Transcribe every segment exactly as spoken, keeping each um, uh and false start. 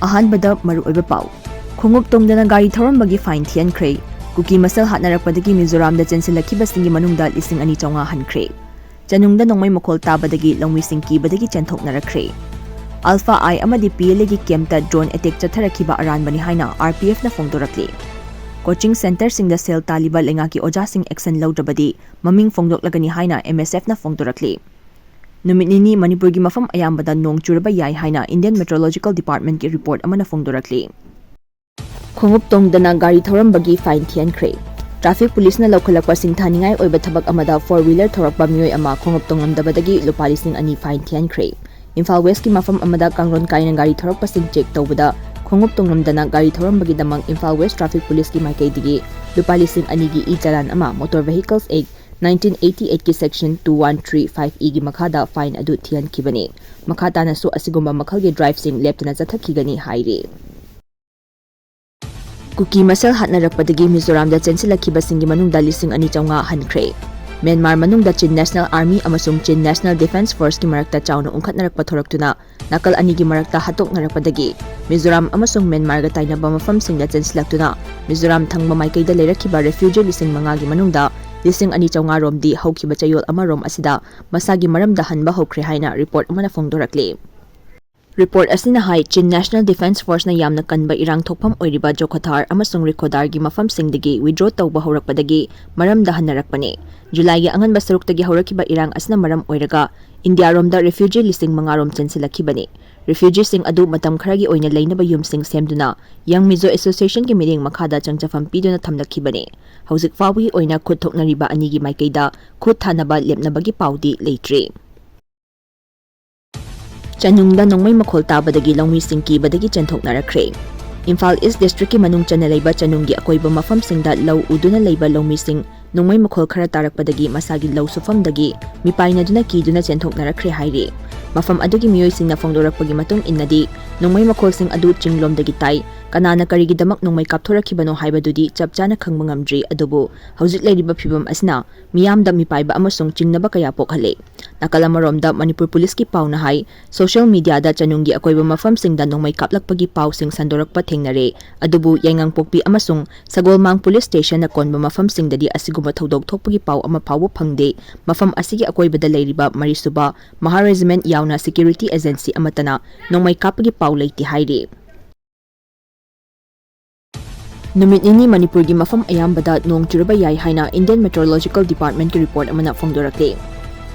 ꯑꯍꯥꯟꯕꯗ ꯃꯔꯨꯑꯣꯏꯕ ꯄꯥꯎ꯫ ꯈꯣꯡꯎꯞ ꯇꯣꯡꯗꯅ ꯒꯥꯔꯤ ꯊꯧꯔꯝꯕꯒꯤ fine ꯊꯤꯍꯟꯈ꯭ꯔꯦ꯫ ꯀꯨꯀꯤ ꯃꯁꯦꯜ ꯍꯥꯠꯅꯔꯛꯄꯗꯒꯤ ꯃꯤꯖꯣꯔꯥꯝꯗ ꯆꯦꯟꯁꯤꯜꯂꯛꯈꯤꯕꯁꯤꯡꯒꯤ ꯃꯅꯨꯡꯗ ꯂꯤꯁꯤꯡ ꯑꯅꯤ ꯆꯥꯝꯃꯉꯥ ꯍꯟꯈ꯭ꯔꯦ꯫ ꯆꯅꯨꯡꯗ ꯅꯣꯡꯃꯩ ꯃꯈꯣꯜ ꯇꯥꯕꯗꯒꯤ ꯂꯧꯃꯤꯁꯤꯡ ꯀꯤꯕꯗꯒꯤ ꯆꯦꯟꯊꯣꯛꯅꯔꯛꯈ꯭ꯔꯦ꯫ ꯑꯜꯐꯥ ꯑꯥꯏ ꯑꯃꯗꯤ ꯄꯤ ꯑꯦꯜ ꯑꯦꯒꯤ campꯇ drone attack ꯆꯠꯊꯔꯛꯈꯤꯕ ꯑꯔꯥꯟꯕꯅꯤ ꯍꯥꯏꯅ ꯑꯥꯔ ꯄꯤ ꯑꯦꯐꯅ ꯐꯣꯡꯗꯣꯔꯛꯂꯤ꯫ Coaching centreꯁꯤꯡꯗ ꯁꯦꯜ ꯇꯥꯜꯂꯤꯕ ꯂꯩꯉꯥꯛꯀꯤ ꯑꯣꯖꯥꯁꯤꯡ action ꯂꯧꯗ꯭ꯔꯕꯗꯤ ꯃꯃꯤꯡ ꯐꯣꯡꯗꯣꯛꯂꯒꯅꯤ ꯍꯥꯏꯅ ꯑꯦꯝ ꯑꯦꯁ ꯑꯦꯐꯅ ꯐꯣꯡꯗꯣꯔꯛꯂꯤ꯫ ꯅꯨꯃꯤꯠ ꯅꯤꯅꯤ ꯃꯅꯤꯄꯨꯔꯒꯤ ꯃꯐꯝ ꯑꯌꯥꯝꯕꯗ ꯅꯣꯡ ꯆꯨꯔꯕ ꯌꯥꯏ ꯍꯥꯏꯅ Indian Meteorological Departmentꯀꯤ report ꯑꯃꯅ ꯐꯣꯡꯗꯣꯔꯛꯂꯤ꯫ ꯈꯣꯡꯎꯞ ꯇꯣꯡꯗꯅ ꯒꯥꯔꯤ ꯊꯧꯔꯝꯕꯒꯤ fine ꯊꯤꯍꯟꯈ꯭ꯔꯦ꯫ Traffic policeꯅ ꯂꯧꯈꯠꯂꯛꯄ ꯁꯤꯡꯊꯥꯅꯤꯡꯉꯥꯏ ꯑꯣꯏꯕ ꯊꯕꯛ ꯑꯃꯗ four wheeler ꯊꯧꯔꯛꯄ ꯃꯤꯑꯣꯏ ꯑꯃ ꯈꯣꯡꯎꯞ ꯇꯣꯡꯂꯝꯗꯕꯗꯒꯤ ꯂꯨꯄꯥ ꯂꯤꯁꯤꯡ ꯑꯅꯤ fine ꯊꯤꯍꯟꯈ꯭ꯔꯦ꯫ ꯏꯝꯐꯥꯜ Westꯀꯤ ꯃꯐꯝ ꯑꯃꯗ ꯀꯥꯡꯂꯣꯟ ꯀꯥꯏꯅ ꯒꯥꯔꯤ ꯊꯧꯔꯛꯄꯁꯤꯡ check ꯇꯧꯕꯗ ꯈꯣꯡꯎꯞ ꯇꯣꯡꯂꯝꯗꯅ ꯒꯥꯔꯤ ꯊꯧꯔꯝꯕꯒꯤꯗꯃꯛ ꯏꯝꯐꯥꯜ West Traffic Policeꯀꯤ ꯃꯥꯏꯀꯩꯗꯒꯤ ꯂꯨꯄꯥ ꯂꯤꯁꯤꯡ ꯑꯅꯤꯒꯤ e-challan ꯑꯃ Motor Vehicles Act nineteen eighty eightꯀꯤ section two one three five Eꯒꯤ ꯃꯈꯥꯗ fine ꯑꯗꯨ ꯊꯤꯍꯟꯈꯤꯕꯅꯤ꯫ ꯃꯈꯥ ꯇꯥꯅꯁꯨ ꯑꯁꯤꯒꯨꯝꯕ ꯃꯈꯜꯒꯤ driveꯁꯤꯡ ꯂꯦꯞꯇꯅ ꯆꯠꯊꯈꯤꯒꯅꯤ ꯍꯥꯏꯔꯤ꯫ ꯀꯨꯀꯤ ꯃꯁꯦꯜ ꯍꯥꯠꯅꯔꯛꯄꯗꯒꯤ ꯃꯤꯖꯣꯔꯥꯝꯗ ꯆꯦꯟꯁꯤꯜꯂꯛꯈꯤꯕꯁꯤꯡꯒꯤ ꯃꯅꯨꯡꯗ ꯂꯤꯁꯤꯡ ꯑꯅꯤ ꯆꯥꯝꯃꯉꯥ ꯍꯟꯈ꯭ꯔꯦ꯫ ꯃ꯭ꯌꯥꯟꯃꯥꯔ ꯃꯅꯨꯡꯗ Chin National Army ꯑꯃꯁꯨꯡ Chin National Defence Forceꯀꯤ ꯃꯔꯛꯇ ꯆꯥꯎꯅ ꯎꯪꯈꯠꯅꯔꯛꯄ ꯊꯣꯔꯛꯇꯨꯅ ꯅꯥꯀꯜ ꯑꯅꯤꯒꯤ ꯃꯔꯛꯇ ꯍꯥꯠꯇꯣꯛꯅꯔꯛꯄꯗꯒꯤ ꯃꯤꯖꯣꯔꯥꯝ ꯑꯃꯁꯨꯡ ꯃ꯭ꯌꯥꯟꯃꯥꯔꯒ ꯇꯥꯏꯅꯕ ꯃꯐꯝꯁꯤꯡꯗ ꯆꯦꯟꯁꯤꯜꯂꯛꯇꯨꯅ ꯃꯤꯖꯣꯔꯥꯝ ꯊꯪꯕ ꯃꯥꯏꯀꯩꯗ ꯂꯩꯔꯛꯈꯤꯕ refugee ꯂꯤꯁꯤꯡ ꯃꯉꯥꯒꯤ ꯃꯅꯨꯡꯗ ꯂꯤꯁꯤꯡ ꯑꯅꯤ ꯆꯥꯝꯃꯉꯥ ꯔꯣꯝꯗꯤ ꯍꯧꯈꯤꯕ ꯆꯌꯣꯜ ꯑꯃꯔꯣꯝ ꯑꯁꯤꯗ ꯃꯁꯥꯒꯤ ꯃꯔꯝꯗ ꯍꯟꯕ ꯍꯧꯈ꯭ꯔꯦ ꯍꯥꯏꯅ report ꯑꯃꯅ ꯐꯣꯡꯗꯣꯔꯛꯂꯤ꯫ Report ꯑꯁꯤꯅ ꯍꯥꯏ, Chin National Defence Forceꯅ ꯌꯥꯝꯅ ꯀꯟꯕ ꯏꯔꯥꯡ ꯊꯣꯛꯐꯝ ꯑꯣꯏꯔꯤꯕ ꯖꯣꯈꯣꯊꯥꯔ ꯑꯃꯁꯨꯡ ꯔꯤꯈꯣꯗꯥꯔꯒꯤ ꯃꯐꯝꯁꯤꯡꯗꯒꯤ withdraw ꯇꯧꯕ ꯍꯧꯔꯛꯄꯗꯒꯤ ꯃꯔꯝꯗ ꯍꯟꯅꯔꯛꯄꯅꯤ꯫ ꯖꯨꯂꯥꯏꯒꯤ ꯑꯉꯟꯕ ꯁꯔꯨꯛꯇꯒꯤ ꯍꯧꯔꯛꯈꯤꯕ ꯏꯔꯥꯡ ꯑꯁꯤꯅ ꯃꯔꯝ ꯑꯣꯏꯔꯒ ꯏꯟꯗꯤꯌꯥꯔꯣꯝꯗ refugee ꯂꯤꯁꯤꯡ ꯃꯉꯥ ꯔꯣꯝ ꯆꯦꯟꯁꯤꯜꯂꯛꯈꯤꯕꯅꯤ꯫ Refugeeꯁꯤꯡ ꯑꯗꯨ ꯃꯇꯝ ꯈꯔꯒꯤ ꯑꯣꯏꯅ ꯂꯩꯅꯕ ꯌꯨꯝꯁꯤꯡ ꯁꯦꯝꯗꯨꯅ Young Mizo Associationꯒꯤ ꯃꯤꯠꯌꯦꯡ ꯃꯈꯥꯗ ꯆꯪꯖꯐꯝ ꯄꯤꯗꯨꯅ ꯊꯝꯂꯛꯈꯤꯕꯅꯤ꯫ ꯍꯧꯖꯤꯛ ꯐꯥꯎꯕꯒꯤ ꯑꯣꯏꯅ ꯈꯨꯠ ꯊꯣꯛꯅꯔꯤꯕ ꯑꯅꯤꯒꯤ ꯃꯥꯏꯀꯩꯗ ꯈꯨꯠ ꯊꯥꯅꯕ ꯂꯦꯞꯅꯕꯒꯤ ꯄꯥꯎꯗꯤ ꯂꯩꯇ꯭ꯔꯤ꯫ ꯆꯅꯨꯡꯗ ꯅꯣꯡꯃꯩ ꯃꯈꯣꯜ ꯇꯥꯕꯗꯒꯤ ꯂꯧꯃꯤꯁꯤꯡ ꯀꯤꯕꯗꯒꯤ ꯆꯦꯟꯊꯣꯛꯅꯔꯛꯈ꯭ꯔꯦ꯫ ꯏꯝꯐꯥꯜ East Districtꯀꯤ ꯃꯅꯨꯡ ꯆꯟꯅ ꯂꯩꯕ ꯆꯅꯨꯡꯒꯤ ꯑꯀꯣꯏꯕ ꯃꯐꯝꯁꯤꯡꯗ ꯂꯧ ꯎꯗꯨꯅ ꯂꯩꯕ ꯂꯧꯃꯤꯁꯤꯡ ꯅꯣꯡꯃꯩ ꯃꯈꯣꯜ ꯈꯔ ꯇꯥꯔꯛꯄꯗꯒꯤ ꯃꯁꯥꯒꯤ ꯂꯧ ꯁꯨꯐꯝꯗꯒꯤ ꯃꯤꯄꯥꯏꯅꯗꯨꯅ ꯀꯤꯗꯨꯅ ꯆꯦꯟꯊꯣꯛꯅꯔꯛꯈ꯭ꯔꯦ ꯍꯥꯏꯔꯤ꯫ ꯃꯐꯝ ꯑꯗꯨꯒꯤ ꯃꯤꯑꯣꯏꯁꯤꯡꯅ ꯐꯣꯡꯗꯣꯔꯛꯄꯒꯤ ꯃꯇꯨꯡ ꯏꯟꯅꯗꯤ, ꯅꯣꯡꯃꯩ ꯃꯈꯣꯜꯁꯤꯡ ꯑꯗꯨ ꯆꯤꯡꯂꯣꯝꯗꯒꯤ ꯇꯥꯏ꯫ ꯀꯅꯥꯅ ꯀꯔꯤꯒꯤꯗꯃꯛ ꯅꯣꯡꯃꯩ ꯀꯥꯞꯊꯣꯔꯛꯈꯤꯕꯅꯣ ꯍꯥꯏꯕꯗꯨꯗꯤ ꯆꯞ ꯆꯥꯅ ꯈꯪꯕ ꯉꯝꯗ꯭ꯔꯤ, ꯑꯗꯨꯕꯨ ꯍꯧꯖꯤꯛ ꯂꯩꯔꯤꯕ ꯐꯤꯕꯝ ꯑꯁꯤꯅ ꯃꯤꯌꯥꯝꯗ ꯃꯤꯄꯥꯏꯕ ꯑꯃꯁꯨꯡ ꯆꯤꯡꯅꯕ ꯀꯌꯥ ꯄꯣꯛꯍꯜꯂꯦ꯫ ꯅꯥꯀꯜ ꯑꯃꯔꯣꯝꯗ, ꯃꯅꯤꯄꯨꯔ ꯄꯨꯂꯤꯁꯀꯤ ꯄꯥꯎꯅ ꯍꯥꯏ, ꯁꯣꯁꯤꯌꯦꯜ ꯃꯤꯗꯤꯌꯥꯗ ꯆꯅꯨꯡꯒꯤ ꯑꯀꯣꯏꯕ ꯃꯐꯝꯁꯤꯡꯗ ꯅꯣꯡꯃꯩ ꯀꯥꯞꯂꯛꯄꯒꯤ ꯄꯥꯎꯁꯤꯡ ꯁꯟꯗꯣꯔꯛꯄ ꯊꯦꯡꯅꯔꯦ, ꯑꯗꯨꯕꯨ ꯌꯥꯏꯉꯪꯄꯣꯛꯄꯤ ꯑꯃꯁꯨꯡ ꯁꯒꯣꯜꯃꯥꯡ ꯄꯨꯂꯤꯁ ꯁ꯭ꯇꯦꯁꯟꯅ ꯀꯣꯟꯕ ꯃꯐꯝꯁꯤꯡꯗꯗꯤ ꯑꯁꯤꯒꯨꯝꯕ ꯊꯧꯗꯣꯛ ꯊꯣꯛꯄꯒꯤ ꯄꯥꯎ ꯑꯃ ꯐꯥꯎꯕ ꯐꯪꯗꯦ꯫ ꯃꯐꯝ ꯑꯁꯤꯒꯤ ꯑꯀꯣꯏꯕꯗ ꯂꯩꯔꯤꯕ ꯃꯔꯤꯁꯨꯕ ꯃꯍꯥ ꯔꯦꯖꯤꯃꯦꯟꯠ ꯌꯥꯎꯅ ꯁꯦꯀ꯭ꯌꯨꯔꯤꯇꯤ ꯑꯦꯖꯦꯟꯁꯤ ꯑꯃꯠꯇꯅ ꯅꯣꯡꯃꯩ ꯀꯥꯞꯄꯒꯤ ꯄꯥꯎ ꯂꯩꯇꯦ ꯍꯥꯏꯔꯤ꯫ ꯅꯨꯃꯤꯠ ꯅꯤꯅꯤ ꯃꯅꯤꯄꯨꯔꯒꯤ ꯃꯐꯝ ꯑꯌꯥꯝꯕꯗ ꯅꯣꯡ ꯆꯨꯔꯕ ꯌꯥꯏ ꯍꯥꯏꯅ Indian Meteorological Departmentꯀꯤ ꯔꯤꯄꯣꯔꯠ ꯑꯃꯅ ꯐꯣꯡꯗꯣꯔꯛꯂꯤ꯫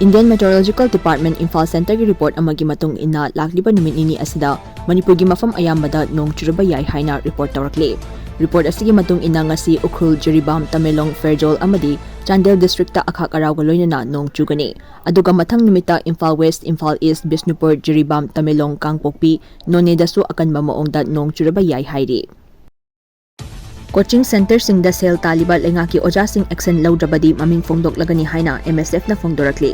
Indian Meteorological Department ꯏꯝꯐꯥꯜ ꯁꯦꯟꯇꯔꯒꯤ ꯔꯤꯄꯣꯔꯠ ꯑꯃꯒꯤ ꯃꯇꯨꯡ ꯏꯟꯅ, ꯂꯥꯛꯂꯤꯕ ꯅꯨꯃꯤꯠ ꯅꯤꯅꯤ ꯑꯁꯤꯗ ꯃꯅꯤꯄꯨꯔꯒꯤ ꯃꯐꯝ ꯑꯌꯥꯝꯕꯗ ꯅꯣꯡ ꯆꯨꯔꯕ ꯌꯥꯏ ꯍꯥꯏꯅ ꯔꯤꯄꯣꯔꯠ ꯇꯧꯔꯛꯂꯤ꯫ ꯔꯤꯄꯣꯔꯠ ꯑꯁꯤꯒꯤ ꯃꯇꯨꯡ ꯏꯟꯅ, ꯉꯁꯤ ꯎꯈ꯭ꯔꯨꯜ, ꯖꯤꯔꯤꯕꯥꯝ, ꯇꯃꯦꯡꯂꯣꯡ, ꯐꯦꯔꯖꯣꯜ ꯑꯃꯗꯤ ꯆꯥꯟꯗꯦꯜ ꯗꯤꯁꯇ꯭ꯔꯤꯛꯇ ꯑꯈꯥꯛ ꯑꯔꯥꯎꯒ ꯂꯣꯏꯅꯅ ꯅꯣꯡ ꯆꯨꯒꯅꯤ꯫ ꯑꯗꯨꯒ ꯃꯊꯪ ꯅꯨꯃꯤꯠꯇ ꯏꯝꯐꯥꯜ ꯋꯦꯁ, ꯏꯝꯐꯥꯜ ꯏꯁ, ꯕꯤꯁꯅꯨꯄꯨꯔ, ꯖꯤꯔꯤꯕꯥꯝ, ꯇꯃꯦꯡꯂꯣꯡ, ꯀꯥꯡꯄꯣꯛꯄꯤ, ꯅꯣꯅꯦꯗꯁꯨ ꯑꯀꯟꯕ ꯃꯑꯣꯡꯗ ꯅꯣꯡ ꯆꯨꯔꯕ ꯌꯥꯏ ꯍꯥꯏꯔꯤ꯫ ꯀꯣꯆꯤꯡ ꯁꯦꯟꯇꯔꯁꯤꯡꯗ ꯁꯦꯜ ꯇꯥꯜꯂꯤꯕ ꯂꯩꯉꯥꯛꯀꯤ ꯑꯣꯖꯥꯁꯤꯡ ꯑꯦꯛꯁꯟ ꯂꯧꯗ꯭ꯔꯕꯗꯤ ꯃꯃꯤꯡ ꯐꯣꯡꯗꯣꯛꯂꯒꯅꯤ ꯍꯥꯏꯅ MSFꯅ ꯐꯣꯡꯗꯣꯔꯛꯂꯤ꯫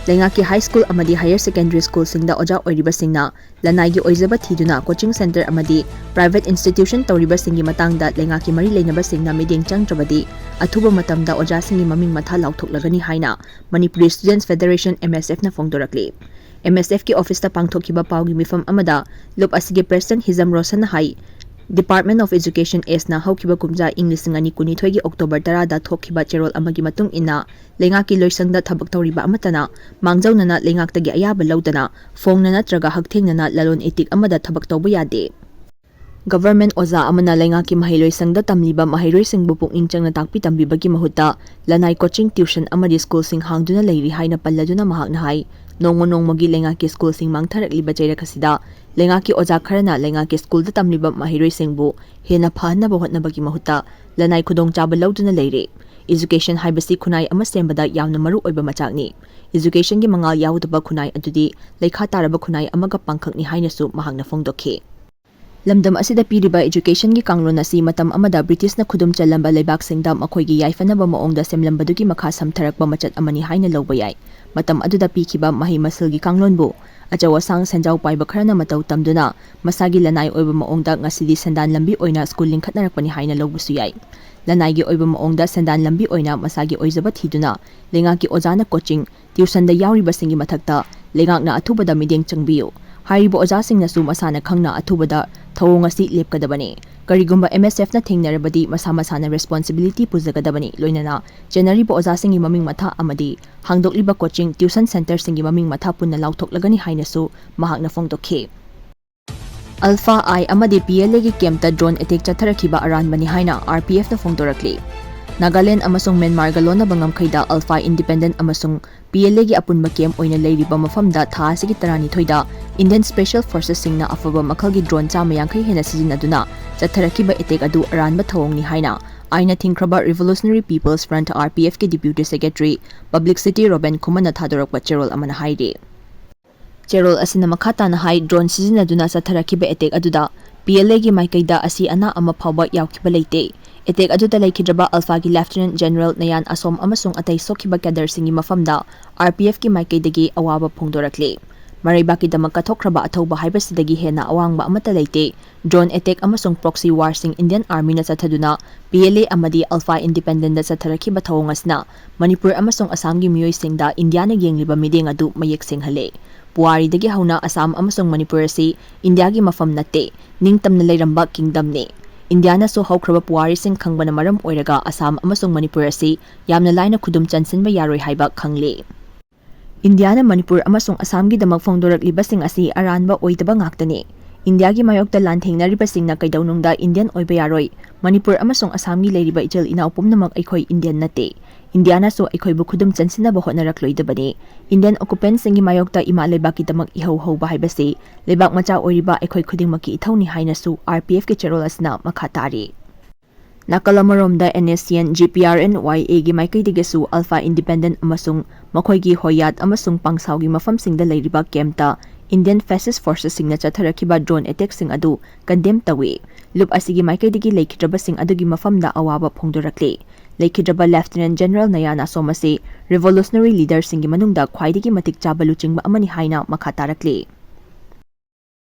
ꯂꯩꯉꯥꯛꯀꯤ ꯍꯥꯏ ꯁ꯭ꯀꯨꯜ ꯑꯃꯗꯤ ꯍꯥꯌꯔ ꯁꯦꯀꯦꯟꯗꯔꯤ ꯁ꯭ꯀꯨꯜꯁꯤꯡꯗ ꯑꯣꯖꯥ ꯑꯣꯏꯔꯤꯕꯁꯤꯡꯅ ꯂꯅꯥꯏꯒꯤ ꯑꯣꯏꯖꯕ ꯊꯤꯗꯨꯅ ꯀꯣꯆꯤꯡ ꯁꯦꯟꯇꯔ ꯑꯃꯗꯤ ꯄ꯭ꯔꯥꯏꯚꯦꯠ ꯏꯟꯁꯇꯤꯇ꯭ꯌꯨꯁꯟ ꯇꯧꯔꯤꯕꯁꯤꯡꯒꯤ ꯃꯇꯥꯡꯗ ꯂꯩꯉꯥꯛꯀꯤ ꯃꯔꯤ ꯂꯩꯅꯕꯁꯤꯡꯅ ꯃꯤꯠꯌꯦꯡ ꯆꯪꯗ꯭ꯔꯕꯗꯤ ꯑꯊꯨꯕ ꯃꯇꯝꯗ ꯑꯣꯖꯥꯁꯤꯡꯒꯤ ꯃꯃꯤꯡ ꯃꯊꯥ ꯂꯥꯎꯊꯣꯛꯂꯒꯅꯤ ꯍꯥꯏꯅ ꯃꯅꯤꯄꯨꯔꯤ ꯁ꯭ꯇꯨꯗꯦꯟꯠꯁ ꯐꯦꯗꯔꯦꯁꯟ, MSFꯅ ꯐꯣꯡꯗꯣꯔꯛꯂꯤ꯫ MSFꯀꯤ ꯑꯣꯐꯤꯁꯇ ꯄꯥꯡꯊꯣꯛꯈꯤꯕ ꯄꯥꯎꯒꯤ ꯃꯤꯐꯝ ꯑꯃꯗ ꯂꯨꯞ ꯑꯁꯤꯒꯤ ꯄ꯭ꯔꯦꯁꯤꯗꯦꯟꯠ ꯍꯤꯖꯝ ꯔꯣꯁꯟꯅ ꯍꯥꯏ, Department of Education Sꯅ ꯍꯧꯈꯤꯕ ꯀꯨꯝꯖꯥ ꯏꯪ ꯂꯤꯁꯤꯡ ꯑꯅꯤ ꯀꯨꯟꯅꯤꯊꯣꯏꯒꯤ ꯑꯣꯛꯇꯣꯕꯔ ꯇꯔꯥꯗ ꯊꯣꯛꯈꯤꯕ ꯆꯦꯔꯣꯜ ꯑꯃꯒꯤ ꯃꯇꯨꯡ ꯏꯟꯅ, ꯂꯩꯉꯥꯛꯀꯤ ꯂꯣꯏꯁꯪꯗ ꯊꯕꯛ ꯇꯧꯔꯤꯕ ꯑꯃꯠꯇꯅ ꯃꯥꯡꯖꯧꯅꯅ ꯂꯩꯉꯥꯛꯇꯒꯤ ꯑꯌꯥꯕ ꯂꯧꯗꯅ ꯐꯣꯡꯅ ꯅꯠꯇ꯭ꯔꯒ ꯍꯛꯊꯦꯡꯅꯅ ꯂꯂꯣꯟ ꯏꯇꯤꯛ ꯑꯃꯗ ꯊꯕꯛ ꯇꯧꯕ ꯌꯥꯗꯦ꯫ ꯒꯚꯔꯟꯃꯦꯟꯠ ꯑꯣꯖꯥ ꯑꯃꯅ ꯂꯩꯉꯥꯛꯀꯤ ꯃꯍꯩꯂꯣꯏꯁꯪꯗ ꯇꯝꯂꯤꯕ ꯃꯍꯩꯔꯣꯏꯁꯤꯡꯕꯨ ꯄꯨꯛꯅꯤꯡ ꯆꯪꯅ ꯇꯥꯛꯄꯤ ꯇꯝꯕꯤꯕꯒꯤ ꯃꯍꯨꯠꯇ ꯂꯅꯥꯏ ꯀꯣꯆꯤꯡ, ꯇ꯭ꯌꯨꯁꯟ ꯑꯃꯗꯤ ꯁ꯭ꯀꯨꯜꯁꯤꯡ ꯍꯥꯡꯗꯨꯅ ꯂꯩꯔꯤ ꯍꯥꯏꯅ ꯄꯜꯂꯗꯨꯅ ꯃꯍꯥꯛꯅ ꯍꯥꯏ, ꯅꯣꯡꯃ ꯅꯣꯡꯃꯒꯤ ꯂꯩꯉꯥꯛꯀꯤ ꯁ꯭ꯀꯨꯜꯁꯤꯡ ꯃꯥꯡꯊꯔꯛꯂꯤꯕ ꯆꯩꯔꯛ ꯑꯁꯤꯗ ꯂꯩꯉꯥꯛꯀꯤ ꯑꯣꯖꯥ ꯈꯔꯅ ꯂꯩꯉꯥꯛꯀꯤ ꯁ꯭ꯀꯨꯜꯗ ꯇꯝꯂꯤꯕ ꯃꯍꯩꯔꯣꯏꯁꯤꯡꯕꯨ ꯍꯦꯟꯅ ꯐꯍꯟꯅꯕ ꯍꯣꯠꯅꯕꯒꯤ ꯃꯍꯨꯠꯇ ꯂꯅꯥꯏ ꯈꯨꯗꯣꯡꯆꯥꯕ ꯂꯧꯗꯨꯅ ꯂꯩꯔꯦ꯫ Education ꯍꯥꯏꯕꯁꯤ ꯈꯨꯟꯅꯥꯏ ꯑꯃ ꯁꯦꯝꯕꯗ ꯌꯥꯝꯅ ꯃꯔꯨ ꯑꯣꯏꯕ ꯃꯆꯥꯛꯅꯤ꯫ Educationꯒꯤ ꯃꯉꯥꯜ ꯌꯥꯎꯗꯕ ꯈꯨꯟꯅꯥꯏ ꯑꯗꯨꯗꯤ ꯂꯩꯈꯥ ꯇꯥꯔꯕ ꯈꯨꯟꯅꯥꯏ ꯑꯃꯒ ꯄꯥꯡꯈꯛꯅꯤ ꯍꯥꯏꯅꯁꯨ ꯃꯍꯥꯛꯅ ꯐꯣꯡꯗꯣꯛꯈꯤ꯫ ꯂꯝꯗꯝ ꯑꯁꯤꯗ ꯄꯤꯔꯤꯕ educationꯒꯤ ꯀꯥꯡꯂꯣꯟ ꯑꯁꯤ ꯃꯇꯝ ꯑꯃꯗ ꯕ꯭ꯔꯤꯇꯤꯁꯅ ꯈꯨꯗꯨꯝ ꯆꯜꯂꯝꯕ ꯂꯩꯕꯥꯛꯁꯤꯡꯗ ꯃꯈꯣꯏꯒꯤ ꯌꯥꯏꯐꯅꯕ ꯃꯑꯣꯡꯗ ꯁꯦꯝꯂꯝꯕꯗꯨꯒꯤ ꯃꯈꯥ ꯁꯝꯊꯔꯛꯄ ꯃꯆꯠ ꯑꯃꯅꯤ ꯍꯥꯏꯅ ꯂꯧꯕ ꯌꯥꯏ꯫ ꯃꯇꯝ ꯑꯗꯨꯗ ꯄꯤꯈꯤꯕ ꯃꯍꯩ ꯃꯁꯤꯡꯒꯤ ꯀꯥꯡꯂꯣꯟꯕꯨ ꯑꯆꯧ ꯑꯁꯥꯡ ꯁꯦꯟꯖꯥꯎ ꯄꯥꯏꯕ ꯈꯔꯅ ꯃꯇꯧ ꯇꯝꯗꯨꯅ ꯃꯁꯥꯒꯤ ꯂꯅꯥꯏ ꯑꯣꯏꯕ ꯃꯑꯣꯡꯗ ꯉꯁꯤꯗꯤ ꯁꯦꯟꯗꯥꯟ ꯂꯝꯕꯤ ꯑꯣꯏꯅ ꯁ꯭ꯀꯨꯜ ꯂꯤꯡꯈꯠꯅꯔꯛꯄꯅꯤ ꯍꯥꯏꯅ ꯂꯧꯕꯁꯨ ꯌꯥꯏ꯫ ꯂꯅꯥꯏꯒꯤ ꯑꯣꯏꯕ ꯃꯑꯣꯡꯗ ꯁꯦꯟꯗꯥꯟ ꯂꯝꯕꯤ ꯑꯣꯏꯅ ꯃꯁꯥꯒꯤ ꯑꯣꯏꯖꯕ ꯊꯤꯗꯨꯅ ꯂꯩꯉꯥꯛꯀꯤ ꯑꯣꯖꯥꯅ ꯀꯣꯆꯤꯡ, ꯇ꯭ꯌꯨꯁꯟꯗ ꯌꯥꯎꯔꯤꯕꯁꯤꯡꯒꯤ ꯃꯊꯛꯇ ꯂꯩꯉꯥꯛꯅ ꯑꯊꯨꯕꯗ ꯃꯤꯠꯌꯦꯡ ꯆꯪꯕꯤꯌꯨ꯫ ꯍꯥꯏꯔꯤꯕ ꯑꯣꯖꯥꯁꯤꯡꯅꯁꯨ ꯃꯁꯥꯅ ꯈꯪꯅ ꯑꯊꯨꯕꯗ ꯊꯧꯑꯣꯡ ꯑꯁꯤ ꯂꯦꯞꯀꯗꯕꯅꯤ꯫ ꯀꯔꯤꯒꯨꯝꯕ ꯑꯦꯝ ꯑꯦꯁ ꯑꯦꯐꯅ ꯊꯦꯡꯅꯔꯕꯗꯤ ꯃꯁꯥ ꯃꯁꯥꯅ ꯔꯦꯁꯄꯣꯟꯁꯤꯕꯤꯂꯤꯇꯤ ꯄꯨꯖꯒꯗꯕꯅꯤ꯫ ꯂꯣꯏꯅꯅ ꯆꯦꯟꯅꯔꯤꯕ ꯑꯣꯖꯥꯁꯤꯡꯒꯤ ꯃꯃꯤꯡ ꯃꯊꯥ ꯑꯃꯗꯤ ꯍꯥꯡꯗꯣꯛꯂꯤꯕ ꯀꯣꯆꯤꯡ, ꯇ꯭ꯌꯨꯁꯟ ꯁꯦꯟꯇꯔꯁꯤꯡꯒꯤ ꯃꯃꯤꯡ ꯃꯊꯥ ꯄꯨꯟꯅ ꯂꯥꯎꯊꯣꯛꯂꯒꯅꯤ ꯍꯥꯏꯅꯁꯨ ꯃꯍꯥꯛꯅ ꯐꯣꯡꯗꯣꯛꯈꯤ꯫ ꯑꯜꯐꯥ ꯑꯥꯏ ꯑꯃꯗꯤ ꯄꯤ ꯑꯦꯜ ꯑꯦꯒꯤ ꯀꯦꯝꯞꯇ ꯗ꯭ꯔꯣꯟ ꯑꯦꯇꯦꯛ ꯆꯠꯊꯔꯛꯈꯤꯕ ꯑꯔꯥꯟꯕꯅꯤ ꯍꯥꯏꯅ ꯑꯥꯔ ꯄꯤ ꯑꯦꯐꯅ ꯐꯣꯡꯗꯣꯔꯛꯂꯤ꯫ ꯅꯥꯒꯥꯂꯦꯟ ꯑꯃꯁꯨꯡ ꯃ꯭ꯌꯥꯟꯃꯥꯔꯒ ꯂꯣꯟꯅꯕ ꯉꯝꯈꯩꯗ ꯑꯜꯐꯥ ꯏꯟꯗꯤꯄꯦꯟꯗꯦꯟꯠ ꯑꯃꯁꯨꯡ ꯄꯤ ꯑꯦꯜ ꯑꯦꯒꯤ ꯑꯄꯨꯟꯕ ꯀꯦꯝꯞ ꯑꯣꯏꯅ ꯂꯩꯔꯤꯕ ꯃꯐꯝꯗ ꯊꯥ ꯑꯁꯤꯒꯤ ꯇꯔꯥꯅꯤꯊꯣꯏꯗ ꯏꯟꯗꯤꯌꯟ ꯁ꯭ꯄꯦꯁꯦꯜ ꯐꯣꯔꯁꯦꯁꯁꯤꯡꯅ ꯑꯐꯕ ꯃꯈꯜꯒꯤ ꯗ꯭ꯔꯣꯟ ꯆꯥꯝꯃ ꯌꯥꯡꯈꯩ ꯍꯦꯟꯅ ꯁꯤꯖꯤꯟꯅꯗꯨꯅ ꯆꯠꯊꯔꯛꯈꯤꯕ ꯑꯦꯇꯦꯛ ꯑꯗꯨ ꯑꯔꯥꯟꯕ ꯊꯧꯑꯣꯡꯅꯤ ꯍꯥꯏꯅ ꯑꯥꯏꯅ ꯊꯤꯡꯈ꯭ꯔꯕ revolutionary people's front, R P ꯑꯦꯐꯀꯤ ꯗꯤꯄ꯭ꯌꯨꯇꯤ ꯁꯦꯀ꯭ꯔꯦꯇꯔꯤ ꯄꯕ꯭ꯂꯤꯁꯤꯇꯤ ꯔꯣꯕꯦꯟ ꯈꯨꯃꯟꯅ ꯊꯥꯗꯣꯔꯛꯄ ꯆꯦꯔꯣꯜ ꯑꯃꯅ ꯍꯥꯏꯔꯤ꯫ ꯆꯦꯔꯣꯜ ꯑꯁꯤꯅ ꯃꯈꯥ ꯇꯥꯅ ꯍꯥꯏ, ꯗ꯭ꯔꯣꯟ ꯁꯤꯖꯤꯟꯅꯗꯨꯅ ꯆꯠꯊꯔꯛꯈꯤꯕ ꯑꯦꯇꯦꯛ ꯑꯗꯨꯗ ꯄꯤ ꯑꯦꯜ ꯑꯦꯒꯤ ꯃꯥꯏꯀꯩꯗ ꯑꯁꯤ ꯑꯅꯥ ꯑꯃ ꯐꯥꯎꯕ ꯌꯥꯎꯈꯤꯕ ꯂꯩꯇꯦ꯫ ꯑꯦꯇꯦꯛ ꯑꯗꯨꯗ ꯂꯩꯈꯤꯗ꯭ꯔꯕ ꯑꯜꯐꯥꯒꯤ ꯂꯦꯐꯇꯤꯅꯦꯟꯠ ꯖꯦꯅꯔꯦꯜ ꯅꯌꯥꯟ ꯑꯁꯣꯝ ꯑꯃꯁꯨꯡ ꯑꯇꯩ ꯁꯣꯛꯈꯤꯕ ꯀꯦꯗꯔꯁꯤꯡꯒꯤ ꯃꯐꯝꯗ ꯑꯥꯔ ꯄꯤ ꯑꯦꯐꯀꯤ ꯃꯥꯏꯀꯩꯗꯒꯤ ꯑꯋꯥꯕ ꯐꯣꯡꯗꯣꯔꯛꯂꯤ꯫ ꯃꯔꯩꯕꯥꯛꯀꯤꯗꯃꯛ ꯀꯠꯊꯣꯛꯈ꯭ꯔꯕ ꯑꯊꯧꯕ ꯍꯥꯏꯕꯁꯤꯗꯒꯤ ꯍꯦꯟꯅ ꯑꯋꯥꯡꯕ ꯑꯃꯠꯇ ꯂꯩꯇꯦ꯫ ꯗ꯭ꯔꯣꯟ ꯑꯦꯇꯦꯛ ꯑꯃꯁꯨꯡ ꯄ꯭ꯔꯣꯛꯁꯤ ꯋꯥꯔꯁꯤꯡ ꯏꯟꯗꯤꯌꯟ ꯑꯥꯔꯃꯤꯅ ꯆꯠꯊꯗꯨꯅ ꯄꯤ ꯑꯦꯜ ꯑꯦ ꯑꯃꯗꯤ ꯑꯜꯐꯥ ꯏꯟꯗꯤꯄꯦꯟꯗꯦꯟꯠꯗ ꯆꯠꯊꯔꯛꯈꯤꯕ ꯊꯧꯑꯣꯡ ꯑꯁꯤꯅ ꯃꯅꯤꯄꯨꯔ ꯑꯃꯁꯨꯡ ꯑꯁꯥꯝꯒꯤ ꯃꯤꯑꯣꯏꯁꯤꯡꯗ ꯏꯟꯗꯤꯌꯥꯅ ꯌꯦꯡꯂꯤꯕ ꯃꯤꯠꯌꯦꯡ ꯑꯗꯨ ꯃꯌꯦꯛ ꯁꯦꯡꯍꯜꯂꯦ꯫ ꯄꯨꯋꯥꯔꯤꯗꯒꯤ ꯍꯧꯅ ꯑꯁꯥꯝ ꯑꯃꯁꯨꯡ ꯃꯅꯤꯄꯨꯔ ꯑꯁꯤ ꯏꯟꯗꯤꯌꯥꯒꯤ ꯃꯐꯝ ꯅꯠꯇꯦ, ꯅꯤꯡꯇꯝꯅ ꯂꯩꯔꯝꯕ ꯀꯤꯡꯗꯝꯅꯤ꯫ ꯏꯟꯗꯤꯌꯥꯅꯁꯨ ꯍꯧꯈ꯭ꯔꯕ ꯄꯨꯋꯥꯔꯤꯁꯤꯡ ꯈꯪꯕꯅ ꯃꯔꯝ ꯑꯣꯏꯔꯒ ꯑꯁꯥꯝ ꯑꯃꯁꯨꯡ ꯃꯅꯤꯄꯨꯔ ꯑꯁꯤ ꯌꯥꯝꯅ ꯂꯥꯏꯅ ꯈꯨꯗꯨꯝ ꯆꯟꯁꯤꯟꯕ ꯌꯥꯔꯣꯏ ꯍꯥꯏꯕ ꯈꯪꯂꯦ꯫ ꯏꯟꯗꯤꯌꯥꯅ ꯃꯅꯤꯄꯨꯔ ꯑꯃꯁꯨꯡ ꯑꯁꯥꯝꯒꯤꯗꯃꯛ ꯐꯣꯡꯗꯣꯔꯛꯂꯤꯕꯁꯤꯡ ꯑꯁꯤ ꯑꯔꯥꯟꯕ ꯑꯣꯏꯗꯕ ꯉꯥꯛꯇꯅꯤ꯫ ꯏꯟꯗꯤꯌꯥꯒꯤ ꯃꯥꯌꯣꯛꯇ ꯂꯥꯟꯊꯦꯡꯅꯔꯤꯕꯁꯤꯡꯅ ꯀꯩꯗꯧꯅꯨꯡꯗ ꯏꯟꯗꯤꯌꯟ ꯑꯣꯏꯕ ꯌꯥꯔꯣꯏ꯫ ꯃꯅꯤꯄꯨꯔ ꯑꯃꯁꯨꯡ ꯑꯁꯥꯝꯒꯤ ꯂꯩꯔꯤꯕ ꯏꯆꯤꯜ ꯏꯅꯥꯎ ꯄꯨꯝꯅꯃꯛ ꯑꯩꯈꯣꯏ ꯏꯟꯗꯤꯌꯟ ꯅꯠꯇꯦ꯫ ꯏꯟꯗꯤꯌꯥꯅꯁꯨ ꯑꯩꯈꯣꯏꯕꯨ ꯈꯨꯗꯨꯝ ꯆꯟꯁꯤꯟꯅꯕ ꯍꯣꯠꯅꯔꯛꯂꯣꯏꯗꯕꯅꯤ꯫ ꯏꯟꯗꯤꯌꯟ ꯑꯣꯀꯨꯄꯦꯟꯠꯁꯤꯡꯒꯤ ꯃꯥꯌꯣꯛꯇ ꯏꯃꯥ ꯂꯩꯕꯥꯛꯀꯤꯗꯃꯛ ꯏꯍꯧ ꯍꯧꯕ ꯍꯥꯏꯕꯁꯤ ꯂꯩꯕꯥꯛ ꯃꯆꯥ ꯑꯣꯏꯔꯤꯕ ꯑꯩꯈꯣꯏ ꯈꯨꯗꯤꯡꯃꯛꯀꯤ ꯏꯊꯧꯅꯤ ꯍꯥꯏꯅꯁꯨ ꯑꯥꯔ ꯄꯤ ꯑꯦꯐꯀꯤ ꯆꯦꯔꯣꯜ ꯑꯁꯤꯅ ꯃꯈꯥ ꯇꯥꯔꯤ꯫ ꯅꯥꯀꯜ ꯑꯃꯔꯣꯝꯗ N S C N, G P R N, Y ꯑꯦꯒꯤ ꯃꯥꯏꯀꯩꯗꯒꯤꯁꯨ ꯑꯜꯐꯥ ꯏꯟꯗꯤꯄꯦꯟꯗꯦꯟꯠ ꯑꯃꯁꯨꯡ ꯃꯈꯣꯏꯒꯤ ꯍꯣꯌꯥꯠ ꯑꯃꯁꯨꯡ ꯄꯥꯡꯁꯥꯎꯒꯤ ꯃꯐꯝꯁꯤꯡꯗ ꯂꯩꯔꯤꯕ ꯀꯦꯝꯞꯇ ꯏꯟꯗꯤꯌꯟ ꯐꯦꯁꯤꯁ ꯐꯣꯔꯁꯦꯁꯁꯤꯡꯅ ꯆꯠꯊꯔꯛꯈꯤꯕ ꯗ꯭ꯔꯣꯟ ꯑꯦꯇꯦꯛꯁꯤꯡ ꯑꯗꯨ ꯀꯟꯗꯦꯝ ꯇꯧꯏ꯫ ꯂꯨꯞ ꯑꯁꯤꯒꯤ ꯃꯥꯏꯀꯩꯗꯒꯤ ꯂꯩꯈꯤꯗ꯭ꯔꯕꯁꯤꯡ ꯑꯗꯨꯒꯤ ꯃꯐꯝꯗ ꯑꯋꯥꯕ ꯐꯣꯡꯗꯣꯔꯛꯂꯤ꯫ ꯂꯩꯈꯤꯗ꯭ꯔꯕ Lieutenant General ꯅꯌꯥ ꯅꯥꯁꯣꯝ ꯑꯁꯤ revolutionary leaderꯁꯤꯡꯒꯤ ꯃꯅꯨꯡꯗ ꯈ꯭ꯋꯥꯏꯗꯒꯤ ꯃꯇꯤꯛ ꯆꯥꯕ ꯂꯨꯆꯤꯡꯕ ꯑꯃꯅꯤ ꯍꯥꯏꯅ ꯃꯈꯥ ꯇꯥꯔꯛꯂꯤ꯫